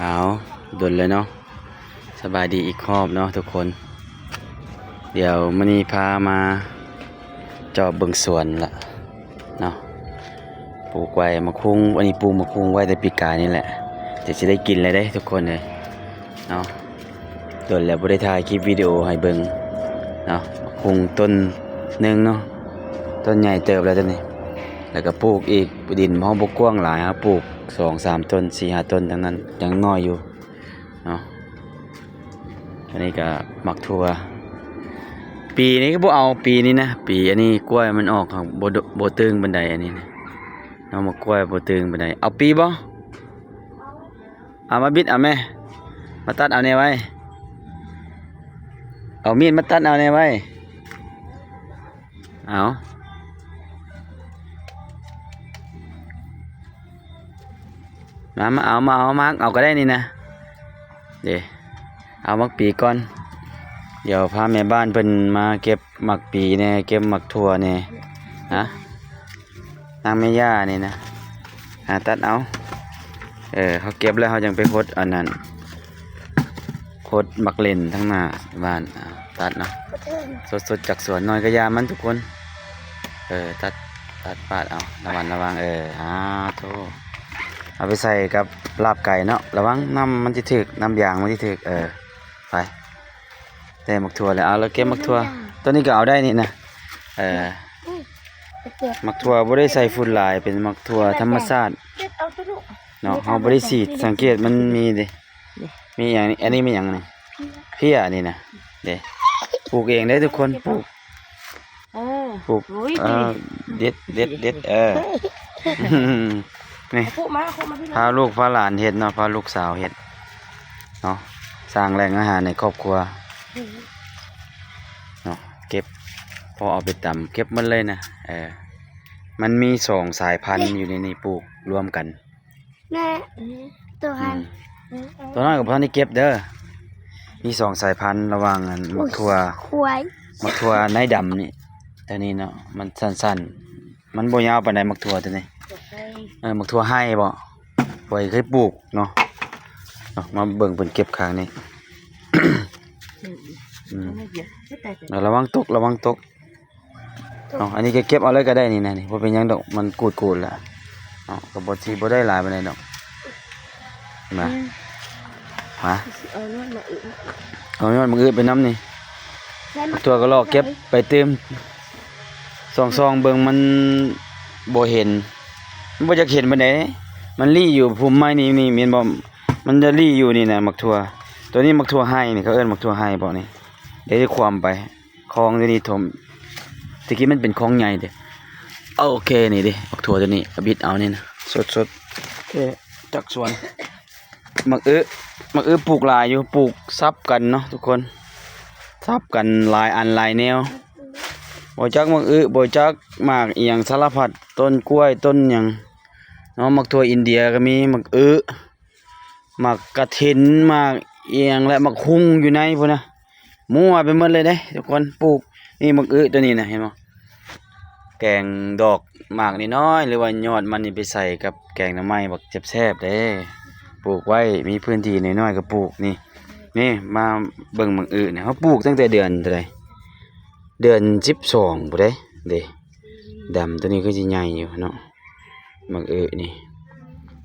ເອົາ ດົນແລ້ວເນາະ ສະບາຍດີອີກຮອບເນາະທຸກຄົນ. ດຽວມື້ນີ້ພາມາຈອບເບິ່ງສວນລະເນາະ ປູກໄວ້ໝາກຫຸ່ງ. ອັນນີ້ປູກໝາກຫຸ່ງໄວ້ແຕ່ປີກາຍນີ້ແຫຼະ ດຽວຊິໄດ້ກິນແລ້ວເດ້ທຸກຄົນເອີຍເນາະ. ດົນແລ້ວບໍ່ໄດ້ຖ່າຍຄລິບວິດີໂອໃຫ້ເບິ່ງເນາະ. ໝາກຫຸ່ງຕົ້ນໜຶ່ງເນາະ ຕົ້ນໃຫຍ່ເຕີບແລ້ວຕົ້ນນີ້. ແລ້ວກໍປູກອີກ ດິນເຮົາບໍ່ກວ້າງຫຼາຍ ເຮົາປູກສອງສາມຕົ້ນ ສີ່ຫ້າຕົ້ນ ທັງນັ້ນ ຍັງນ້ອຍຢູ່ເນາະ. ອັນນີ້ກໍໝາກຖົ່ວ ປີນີ້ກໍບໍ່ເອົາ ປີນີ້ນະ ປີອັນນີ້ກ້ວຍມັນອອກ ບໍ່ ບໍ່ຕຶງປານໃດ ອັນນີ້ນະເນາະ. ໝາກກ້ວຍບໍ່ຕຶງປານໃດ ເອົາປີບໍ່? ເອົາມາບິດເອົາແມ້ ມາຕັດເອົາແດ່ໄວ ເອົາມີດມາຕັດເອົາແດ່ໄວ. ເອົາ ມາ ມາເອົາ ມາເອົາ ມາເອົາກໍໄດ້ນີ້ນະ ເດ້ ເອົາໝາກປີກ່ອນ. ດຽວພາແມ່ບ້ານເພິ່ນມາເກັບໝາກປີແດ່ ເກັບໝາກຖົ່ວແດ່ ຮະ ນາງແມ່ຍ່ານີ້ນະ ຫາຕັດເອົາ. ເອີ ເຮົາເກັບແລ້ວເຮົາຈັ່ງໄປຫົດອັນນັ້ນ ຫົດໝາກເລັ່ນທາງໜ້າບ້ານ. ເອົາ ຕັດເນາະ ສົດໆຈາກສວນ ໜ່ອຍກະຢ່າມັນທຸກຄົນ. ເອີ ຕັດ ຕັດປາດເອົາ ລະວັງ ລະວັງ. ເອີ ອາໂທ ເອົາໄປໃສ່ກັບລາບໄກ່ເນາະ ລະວັງນ້ຳມັນຊິຖືກ ນ້ຳຢາງມັນຊິຖືກ. ເອີ ໄປ ໄດ້ໝາກຖົ່ວແລ້ວ ເອົາ ແລ້ວເກັບໝາກຖົ່ວ ຕົວນີ້ກໍເອົາໄດ້ນີ້ນະ. ເອີ ໝາກຖົ່ວບໍ່ໄດ້ໃສ່ຝຸ່ນຫຼາຍ ເປັນໝາກຖົ່ວທຳມະຊາດເນາະ ເຮົາບໍ່ໄດ້ສີດ. ສັງເກດມັນມີເດ້ ມີຫຍັງນີ້ ອັນນີ້ມີຫຍັງນີ້ ເພຍນີ້ນະ ເດ້ ປູກເອງເດ້ທຸກຄົນ ປູກ ເອີ ປູກ ໂອ້ຍ ເອີ ເດັດ ເດັດ ເດັດ ເອີ ນີ້ ເອົາຄຸມາ ເອົາຄຸມາ ພາລູກພາຫຼານເຮັດເນາະ ພາລູກສາວເຮັດເນາະ ສ້າງແຫຼ່ງອາຫານໃຫ້ຄອບຄົວເນາະ. ເກັບ ພໍເອົາໄປຕຳ ເກັບໝົດເລີຍນະ. ເອີ ມັນມີສອງສາຍພັນຢູ່ໃນນີ້ ປູກລວມກັນ ແມ່ ໂຕຫັ້ນ ອືມ ໂຕນັ້ນກໍບໍ່ທັນໄດ້ເກັບເດີ. ມີສອງສາຍພັນລະຫວ່າງອັນ ອຸ້ຍ ໝາກຖົ່ວ ຄວາຍ ໝາກຖົ່ວນາຍດຳນີ້ ຕົວນີ້ເນາະ ມັນສັ້ນໆ ມັນບໍ່ຍາວປານໃດໝາກຖົ່ວຕົວນີ້. ເອີ ໝາກຖົ່ວໄຮ່ບໍ ຂ້ອຍເຄີຍປູກເນາະ ເນາະ. ມາເບິ່ງເພິ່ນເກັບຂ້າງນີ້ ອືມ ອືມ ລະວັງຕົກ ລະວັງຕົກ. ເອົາ ອັນນີ້ກໍເກັບເອົາເລີຍກໍໄດ້ນີ້ນະ ນີ້ບໍ່ເປັນຫຍັງດອກ ມັນກູດໆແລ້ວເນາະ ກໍບໍ່ຊິບໍ່ໄດ້ຫຼາຍປານໃດດອກ. ມາ ມາ ເອົາຍອດໝາກອຶ ເອົາຍອດໝາກອຶໄປນຳນີ້ ໄດ້ໝາກຖົ່ວກໍລອກເກັບໄປຕື່ມ ສ່ອງໆເບິ່ງ ມັນບໍ່ເຫັນ ມັນບໍ່ຢາກເຫັນປານໃດ ມັນລີ້ຢູ່ພຸ່ມໄມ້ນີ້ ນີ້ແມ່ນບໍ່ ມັນຈະລີ້ຢູ່ນີ້ນະ ໝາກຖົ່ວ ຕົວນີ້ໝາກຖົ່ວໄຮ່ນີ້ ເຂົາເອີ້ນໝາກຖົ່ວໄຮ່ບໍນີ້ ດຽວຊິຄວ່ຳໄປ. ຄອງຢູ່ນີ້ຖົມ ແຕ່ກີ້ມັນເປັນຄອງໃຫຍ່ເດ້. ໂອເຄ ນີ້ເດ້ ໝາກຖົ່ວຕົວນີ້ ອາບິດເອົານີ້ນະ ສົດໆ ເອີ ຈາກສວນ. ໝາກອຶ ໝາກອຶປູກຫຼາຍຢູ່ ປູກສັບກັນເນາະທຸກຄົນ ສັບກັນຫຼາຍອັນຫຼາຍແນວ ບໍ່ຈັກໝາກອຶ ບໍ່ຈັກໝາກອີ່ຫຍັງສາລະພັດ ຕົ້ນກ້ວຍ ຕົ້ນຫຍັງເນາະ. ໝາກຖົ່ວອິນເດຍກໍມີ ໝາກອຶ ໝາກກະຖິນ ໝາກອີ່ຫຍັງ ແລະ ໝາກຫຸ່ງຢູ່ໃນພຸ້ນນະ ມົ້ວໄປໝົດເລີຍເດ້ທຸກຄົນ. ປູກ ນີ້ໝາກອຶຕົວນີ້ນະ ເຫັນບໍ່ ແກງດອກໝາກນ້ອຍໆ ຫຼືວ່າຍອດມັນນີ້ໄປໃສ່ກັບແກງໜໍ່ໄມ້ບັກແຊບໆເດ້. ປູກໄວ້ ມີພື້ນທີ່ນ້ອຍໆກໍປູກ. ນີ້ ນີ້ ມາເບິ່ງໝາກອຶນີ້ ເຮົາປູກຕັ້ງແຕ່ເດືອນເທົ່າໃດ ເດືອນສິບສອງພຸ້ນເດ້ ເດ້ ດຳ ຕົວນີ້ຄືຊິໃຫຍ່ຢູ່ເນາະ ໝາກອຶນີ້.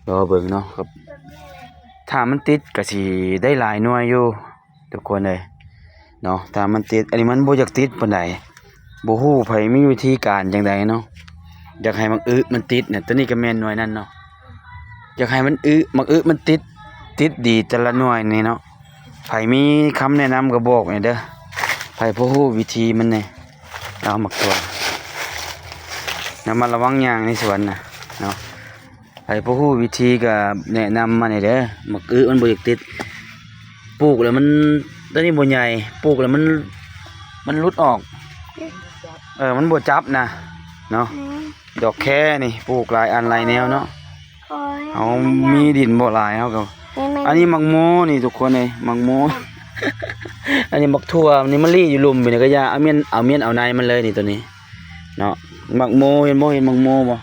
ລໍເບິ່ງເນາະ ຖ້າມັນຕິດກໍຊິໄດ້ຫຼາຍໜ່ວຍຢູ່ທຸກຄົນເອີຍເນາະ. ຖ້າມັນຕິດ ອັນນີ້ມັນບໍ່ຢາກຕິດປານໃດ ບໍ່ຮູ້ໃຜມີວິທີການຈັ່ງໃດເນາະ. ຢາກໃຫ້ໝາກອຶມັນຕິດນະ ຕົວນີ້ກໍແມ່ນໜ່ວຍນັ້ນເນາະ. ຢາກໃຫ້ມັນອຶ ໝາກອຶມັນຕິດ ຕິດດີແຕ່ລະໜ່ວຍນີ້ເນາະ. ໃຜມີຄຳແນະນຳກໍບອກແດ່ເດີ ໃຜພໍຮູ້ວິທີມັນແດ່. ເອົາໝາກຖົ່ວ ລະມັດລະວັງຍ່າງໃນສວນນະເນາະ. ໃຜພໍຮູ້ວິທີກໍແນະນຳມາແດ່ເດີ ໝາກອຶມັນບໍ່ຢາກຕິດ. ປູກແລ້ວມັນ ຕົວນີ້ບໍ່ໃຫຍ່ ປູກແລ້ວມັນ ມັນຫຼຸດອອກ ເອີ ມັນບໍ່ຈັບນະເນາະ. ອືມ ດອກແຄນີ້ ປູກຫຼາຍອັນຫຼາຍແນວເນາະ. ໂອ້ຍ ເຮົາມີດິນບໍ່ຫຼາຍ ເຮົາກໍ ອັນນີ້ໝາກໂມນີ້ທຸກຄົນເອີຍ ໝາກໂມ. ອັນນີ້ໝາກຖົ່ວ ນີ້ມະລີ້ຢູ່ລຸ່ມນີ້ ກໍຢ່າເອົາມ້ຽນ ເອົາມ້ຽນເອົາໃນມັນເລີຍນີ້ ຕົວນີ້ເນາະ. ໝາກໂມ ເຫັນບໍ່ ເຫັນໝາກໂມບໍ່?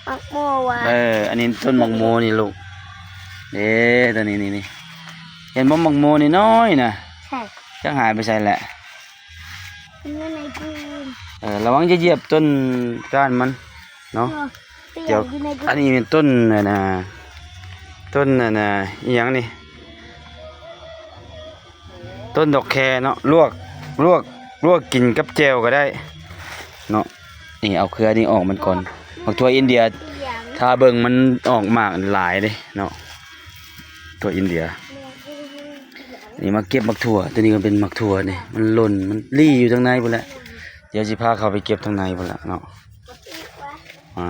ໝາກໂມຫວານ ເອີ ອັນນີ້ຕົ້ນໝາກໂມນີ້ລູກ ເດ້ ຕົວນີ້ ນີ້ ນີ້ ເຫັນບໍ່ ໝາກໂມນ້ອຍໆນະ? ໃຊ່ ຈັກຫາຍໄປໃສແຫຼະ? ມັນຢູ່ໃນພູນ. ເອີ ລະວັງຈະຢຽບຕົ້ນກ້ານມັນເນາະ. ເອີ ດຽວ ຢູ່ໃນພູນ. ອັນນີ້ແມ່ນຕົ້ນ ອັນນ່າ ຕົ້ນ ອັນນ່າ ອີຫຍັງນີ້? ຕົ້ນດອກແຄເນາະ ລວກ ລວກ ລວກກິນກັບແຈ່ວກໍໄດ້ເນາະ. ນີ້ເອົາເຄືອນີ້ອອກມັນກ່ອນ. ໝາກຖົ່ວອິນເດຍ ຖ້າເບິ່ງມັນອອກໝາກຫຼາຍເດ້ເນາະ ຖົ່ວອິນເດຍ. ນີ້ມາເກັບໝາກຖົ່ວ ຕົວນີ້ກໍເປັນໝາກຖົ່ວນີ້ ມັນຫຼົ່ນ ມັນລີ້ຢູ່ທາງໃນພຸ້ນແຫຼະ. ດຽວຊິພາເຂົ້າໄປເກັບທາງໃນພຸ້ນແຫຼະເນາະ. ມາ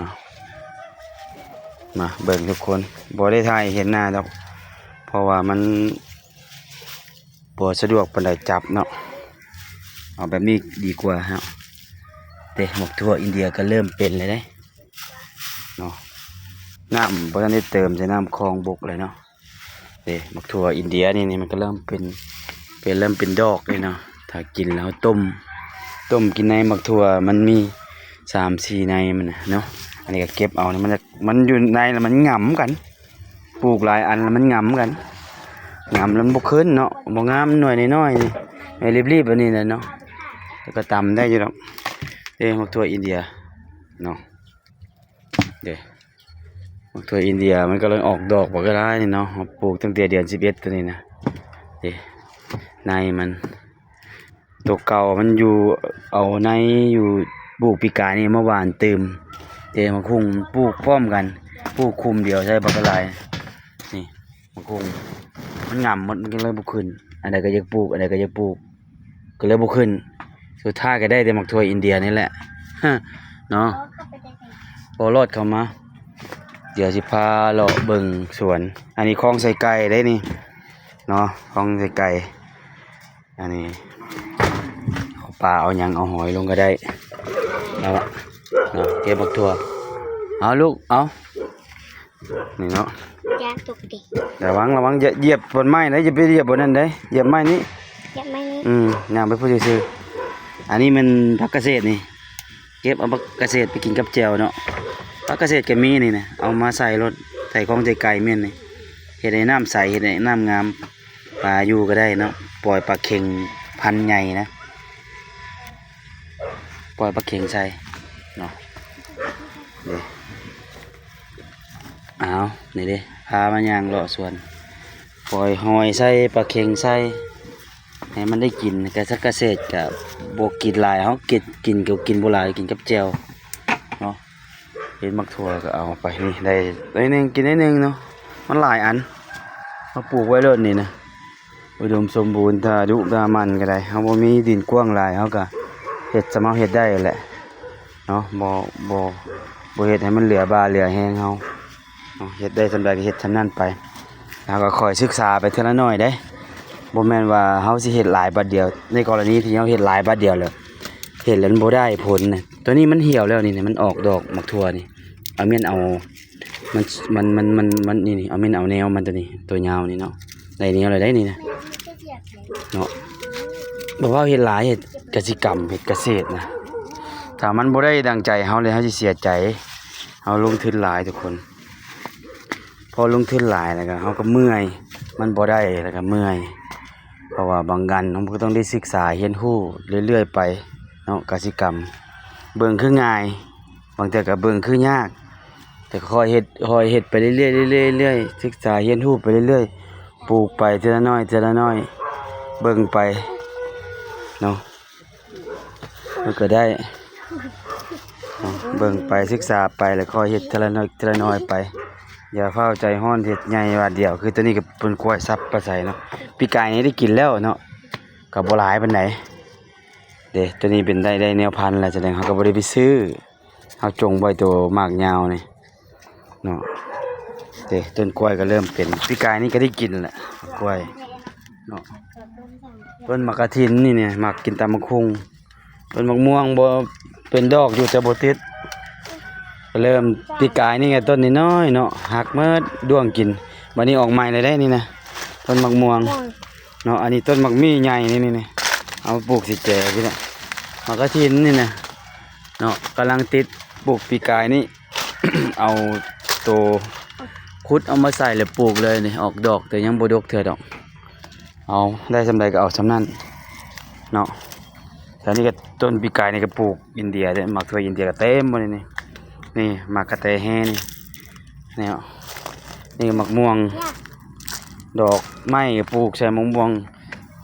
ມາເບິ່ງທຸກຄົນ ບໍ່ໄດ້ຖ່າຍເຫັນໜ້າດອກ ເພາະວ່າມັນ ບໍ່ສະດວກປານໃດຈັບເນາະ ເອົາແບບນີ້ດີກວ່າເນາະ. ເດ້ ໝາກຖົ່ວອິນເດຍກໍເລີ່ມເປັນແລ້ວເດ້ເນາະ ນ້ຳບໍ່ທັນໄດ້ເຕີມໃສ່ນ້ຳຄອງບົກເລີຍເນາະ. ເດ້ ໝາກຖົ່ວອິນເດຍນີ້ ນີ້ມັນກໍເລີ່ມເປັນ ເປັນ ເລີ່ມເປັນດອກເລີຍເນາະ. ຖ້າກິນແລ້ວຕົ້ມ ຕົ້ມກິນໃນໝາກຖົ່ວ ມັນມີສາມສີ່ໃນມັນນະເນາະ. ອັນນີ້ກໍເກັບເອົາ ມັນ ມັນຢູ່ໃນແລ້ວມັນຫງຳກັນ ປູກຫຼາຍອັນແລ້ວມັນຫງຳກັນ ຫງຳແລ້ວມັນບໍ່ຂຶ້ນເນາະ ບໍ່ງາມ. ໜ່ວຍນ້ອຍໆນີ້ ໜ່ວຍລີບໆ ອັນນີ້ແຫຼະເນາະ ແຕ່ກໍຕຳໄດ້ຢູ່ດອກ. ເດ້ ໝາກຖົ່ວອິນເດຍເນາະ ເດ້ ໝາກຖົ່ວອິນເດຍ ມັນກຳລັງອອກດອກບັກຫຼາຍນີ້ເນາະ. ເຮົາປູກຕັ້ງແຕ່ເດືອນສິບເອັດ ຕົວນີ້ນະ ເດ້ ໃນມັນ ຕົວເກົ່າມັນຢູ່ ເອົາໃນຢູ່ ປູກປີກາຍນີ້ມາຫວ່ານຕື່ມ. ເດ້ ໝາກຫຸ່ງປູກພ້ອມກັນ ປູກຄຸມດຽວໃສ່ບັກຫຼາຍ. ນີ້ ໝາກຫຸ່ງ ມັນຫງຳໝົດ ມັນກໍເລີຍບໍ່ຂຶ້ນ. ອັນໃດກໍຢາກປູກ ອັນໃດກໍຢາກປູກ ກໍເລີຍບໍ່ຂຶ້ນ. ສຸດທ້າຍກໍໄດ້ແຕ່ໝາກຖົ່ວອິນເດຍນີ້ແຫຼະເນາະ. ພໍລອດເຂົ້າມາ ດຽວຊິພາເລາະເບິ່ງສວນ. ອັນນີ້ຄອງໃສ່ໄກ່ເດ້ນີ້ເນາະ ຄອງໃສ່ໄກ່. ອັນນີ້ເອົາປາເອົາຫຍັງ ເອົາຫອຍລົງກໍໄດ້. ເອົາລະເນາະ ເກັບໝາກຖົ່ວ. ເອົາລູກ ເອົາ ນີ້ເນາະ ຢ່າຕົກເດ້. ລະວັງ ລະວັງ ຢ່າຢຽບບ່ອນໄມ້ເດ້ ຢ່າໄປຢຽບບ່ອນນັ້ນເດ້ ຢຽບໄມ້ນີ້ ຢຽບໄມ້ນີ້. ອືມ ຍ່າງໄປພຸ້ນຊື່ໆ. ອັນນີ້ແມ່ນຜັກກະເສດນີ້ ເກັບເອົາຜັກກະເສດໄປກິນກັບແຈ່ວເນາະ. ຜັກກະເສດກໍມີນີ້ນະ ເອົາມາໃສ່ໂລດ ໃສ່ຂອງໃສ່ໄກ່ແມ່ນນີ້ ເຮັດໃຫ້ນ້ຳໃສ ເຮັດໃຫ້ນ້ຳງາມ. ປາຢູ່ກໍໄດ້ເນາະ ປ່ອຍປາເຂັງພັນໃຫຍ່ນະ ປ່ອຍປາເຂັງໃສ່ເນາະ. ເດ້ ອ້າວ ນີ້ເດ້ ພາມາຍ່າງເລາະສວນ ປ່ອຍຫອຍໃສ່ ປາເຂັງໃສ່ ໃຫ້ມັນໄດ້ກິນ. ກະສັກກະເສດກະບໍ່ກິນຫຼາຍ ເຮົາກິນ ກິນກໍກິນບໍ່ຫຼາຍ ກິນກັບແຈ່ວເນາະ. ເຫັນໝາກຖົ່ວກໍເອົາໄປ ນີ້ໄດ້ໜ້ອຍໜຶ່ງ ກິນໜ້ອຍໜຶ່ງເນາະ ມັນຫຼາຍອັນ ເຮົາປູກໄວ້ໂລດນີ້ນະ ອຸດົມສົມບູນ. ຖ້າດຸຖ້າໝັ່ນກໍໄດ້ ເຮົາບໍ່ມີດິນກວ້າງຫຼາຍ ເຮົາກໍເຮັດສ່ຳເຮົາເຮັດໄດ້ແຫຼະເນາະ. ບໍ່ ບໍ່ ບໍ່ເຮັດໃຫ້ມັນເຫຼືອບ່າເຫຼືອແຮງເຮົາເນາະ ເຮັດໄດ້ສ່ຳໃດກໍເຮັດສ່ຳນັ້ນໄປ. ເຮົາກໍຄ່ອຍສຶກສາໄປເທື່ອລະໜ້ອຍເດ້ ບໍ່ແມ່ນວ່າເຮົາຊິເຮັດຫຼາຍບາດດຽວ. ໃນກໍລະນີທີ່ເຮົາເຮັດຫຼາຍບາດດຽວແລ້ວ ເຮັດແລ້ວມັນບໍ່ໄດ້ຜົນນະ. ຕົວນີ້ມັນຫ່ຽວແລ້ວນີ້ ມັນອອກດອກໝາກຖົ່ວນີ້ ເອົາແມ່ນເອົາ ມັນ ມັນ ມັນ ມັນ ມັນ ນີ້ ນີ້ ເອົາແມ່ນເອົາແນວມັນຕົວນີ້ ຕົວຍາວນີ້ເນາະ ໄດ້ແນວແລ້ວໄດ໋ນີ້ນະເນາະ. ບໍ່ເວົ້າເຮັດຫຼາຍ ເຮັດກະສິກຳ ເຮັດກະເສດນະ ຖ້າມັນບໍ່ໄດ້ດັ່ງໃຈເຮົາເລີຍ ເຮົາຊິເສຍໃຈ. ເຮົາລົງທຶນຫຼາຍທຸກຄົນ ພໍລົງທຶນຫຼາຍແລ້ວກໍເຮົາກໍເມື່ອຍ ມັນບໍ່ໄດ້ແລ້ວກໍເມື່ອຍ. ເພາະວ່າບາງອັນເຮົາກໍຕ້ອງໄດ້ສຶກສາຮຽນຮູ້ເລື້ອຍໆໄປເນາະ. ກະສິກຳເບິ່ງຄືງ່າຍ ບາງເທື່ອກໍເບິ່ງຄືຍາກ ແຕ່ຄ່ອຍເຮັດ ຄ່ອຍເຮັດໄປເລື້ອຍໆ ເລື້ອຍໆ ສຶກສາຮຽນຮູ້ໄປເລື້ອຍໆ ປູກໄປເທື່ອລະໜ້ອຍ ເທື່ອລະໜ້ອຍ ເບິ່ງໄປເນາະ ມັນກໍໄດ້ເນາະ. ເບິ່ງໄປ ສຶກສາໄປ ແລ້ວຄ່ອຍເຮັດເທື່ອລະໜ້ອຍ ເທື່ອລະໜ້ອຍໄປ. ຢ່າຟ້າວໃຈຮ້ອນເຮັດໃຫຍ່ບາດດຽວ. ຄືຕົວນີ້ກໍເປັນກ້ວຍສັບປາໄສເນາະ ປີກາຍນີ້ໄດ້ກິນແລ້ວເນາະ ກໍບໍ່ຫຼາຍປານໃດເດ້. ຕົວນີ້ເປັນໄດ້ ໄດ້ແນວພັນແລ້ວ ສະແດງເຮົາກໍບໍ່ໄດ້ໄປຊື້ ເຮົາຈົ່ງໄວ້ໂຕໝາກຍາວນີ້ເນາະ. ເດ້ ຕົ້ນກ້ວຍກໍເລີ່ມເປັນ ປີກາຍນີ້ກໍໄດ້ກິນແຫຼະ ກ້ວຍເນາະ. ຕົ້ນໝາກກະຖິນນີ້ ນີ້ ໝາກກິນຕຳບັກຫຸ່ງ. ຕົ້ນໝາກມ່ວງບໍ່ເປັນດອກຢູ່ ແຕ່ບໍ່ຕິດ ກໍເລີ່ມ ປີກາຍນີ້ກໍຕົ້ນນ້ອຍໆເນາະ ຫັກໝົດ ດ້ວງກິນ. ບັດນີ້ອອກໃໝ່ແລ້ວເດ້ນີ້ນະ ຕົ້ນໝາກມ່ວງເນາະ. ອັນນີ້ຕົ້ນໝາກໝີ່ໃຫຍ່ນີ້ ນີ້ ນີ້ ເອົາມາປູກໃສ່ແຈພີ້ແຫຼະ. ໝາກກະຖິນນີ້ນະ ເນາະ ກຳລັງຕິດ ປູກປີກາຍນີ້ ເອົາໂຕ ຂຸດເອົາມາໃສ່ແລ້ວປູກເລີຍນີ້ ອອກດອກ ແຕ່ຍັງບໍ່ດົກເທື່ອດອກ. ເອົາ ໄດ້ສ່ຳໃດກໍເອົາສ່ຳນັ້ນເນາະ. ແຖວນີ້ກໍຕົ້ນປີກາຍນີ້ກໍປູກອິນເດຍເດ້ ໝາກຖົ່ວອິນເດຍກໍເຕັມໝົດນີ້. ນີ້ໝາກກະແຕແຮນີ້ ນີ້ ນີ້ໝາກມ່ວງ ດອກໄມ້ກໍປູກໃສ່ໝາກມ່ວງ.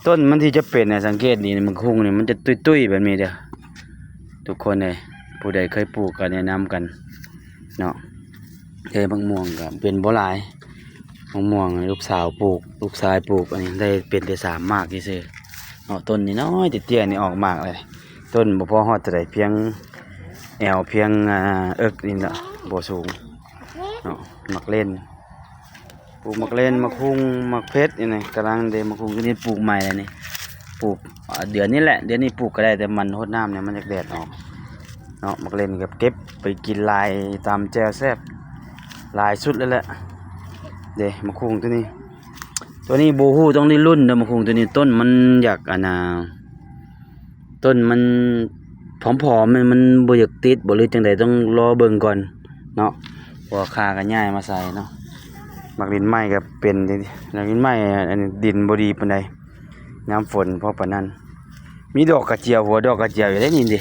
ຕົ້ນມັນທີ່ຈະເປັນນະ ສັງເກດດີ ໝາກຮຸ່ງນີ້ມັນຈະຕຸ້ຍໆແບບນີ້ເດີ້ ທຸກຄົນເອີຍ. ຜູ້ໃດເຄີຍປູກກໍແນະນຳກັນເນາະ. ເອີ ໝາກມ່ວງກໍເປັນບໍ່ຫຼາຍ ໝາກມ່ວງລູກສາວປູກ ລູກຊາຍປູກ ອັນນີ້ໄດ້ເປັນແຕ່ສາມໝາກຊື່ໆເນາະ. ຕົ້ນນ້ອຍໆເຕ້ຍໆນີ້ອອກໝາກເລີຍ. ຕົ້ນບໍ່ພໍຮອດເທົ່າໃດ ພຽງແອວ ພຽງ ອ່າ ເອິກນີ້ລະ ບໍ່ສູງເນາະ. ໝາກເລັ່ນ ປູກໝາກເລັ່ນ ໝາກຮຸ່ງ ໝາກເຜັດນີ້ນະ ກຳລັງເດ. ໝາກຮຸ່ງຕົວນີ້ປູກໃໝ່ແລ້ວນີ້ ປູກ ອ່າ ເດືອນນີ້ແຫຼະ ເດືອນນີ້ປູກກໍໄດ້ ແຕ່ມັນຫົດນ້ຳແດ່ ມັນຢາກແດດອອກເນາະ. ໝາກເລັ່ນກໍເກັບໄປກິນລາຍ ຕຳແຈ່ວແຊບຫຼາຍສຸດເລີຍແຫຼະ. ເດ ໝາກຮຸ່ງຕົວນີ້ ຕົວນີ້ບໍ່ຮູ້ ຕ້ອງໄດ້ລຸ້ນເດີ້ ໝາກຮຸ່ງຕົວນີ້. ຕົ້ນມັນຢາກ ອັນນ່າ ຕົ້ນມັນຜອມໆ ມັນ ມັນບໍ່ຢາກຕິດບໍ່ ຫຼືຈັ່ງໃດ ຕ້ອງລໍເບິ່ງກ່ອນເນາະ ເພາະວ່າຂ້າກໍຍ້າຍມາໃສ່ເນາະ. ໝາກລິນໄມ້ກໍເປັນ ໝາກລິນໄມ້ ອັນນີ້ດິນບໍ່ດີປານໃດ ຍາມຝົນພໍປານນັ້ນ. ມີດອກກະຈຽວ ຫົວດອກກະຈຽວຢູ່ເດ້ນີ້ເດ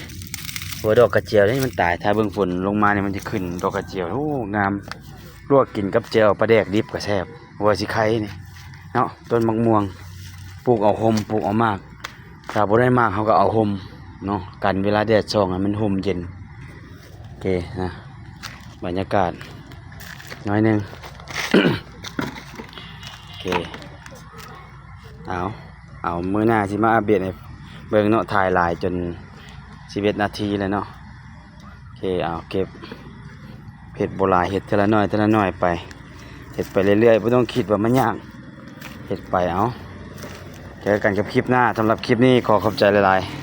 ຫົວດອກກະຈຽວນີ້ມັນຕາຍ ຖ້າເບິ່ງຝົນລົງມານີ້ມັນຈະຂຶ້ນດອກກະຈຽວ. ໂອ້ ງາມ ລວກກິນກັບແຈ່ວປາແດກດິບກໍແຊບ. ຫົວສີໄຄນີ້ເນາະ ຕົ້ນໝາກມ່ວງ ປູກເອົາຮົ່ມ ປູກເອົາໝາກ ຖ້າບໍ່ໄດ້ໝາກເຮົາກໍເອົາຮົ່ມເນາະ ກັນເວລາແດດສ່ອງໃຫ້ມັນຮົ່ມເຢັນ. ໂອເຄນະ ບັນຍາກາດໜ້ອຍໜຶ່ງ. ໂອເຄ ເອົາ ເອົາ ມື້ໜ້າຊິມາອັບເດດໃຫ້ເບິ່ງເນາະ ຖ່າຍຫຼາຍຈົນສິບເອັດນາທີແລ້ວເນາະ. ໂອເຄ ເອົາ ເກັບ ເຮັດບໍ່ຫຼາຍ ເຮັດເທື່ອລະໜ້ອຍ ເທື່ອລະໜ້ອຍໄປ ເຮັດໄປເລື້ອຍໆ ບໍ່ຕ້ອງຄິດວ່າມັນຍາກ ເຮັດໄປ. ເອົາ ເຈີກັນກັບຄລິບໜ້າ ສຳລັບຄລິບນີ້ຂໍຂອບໃຈຫຼາຍໆ.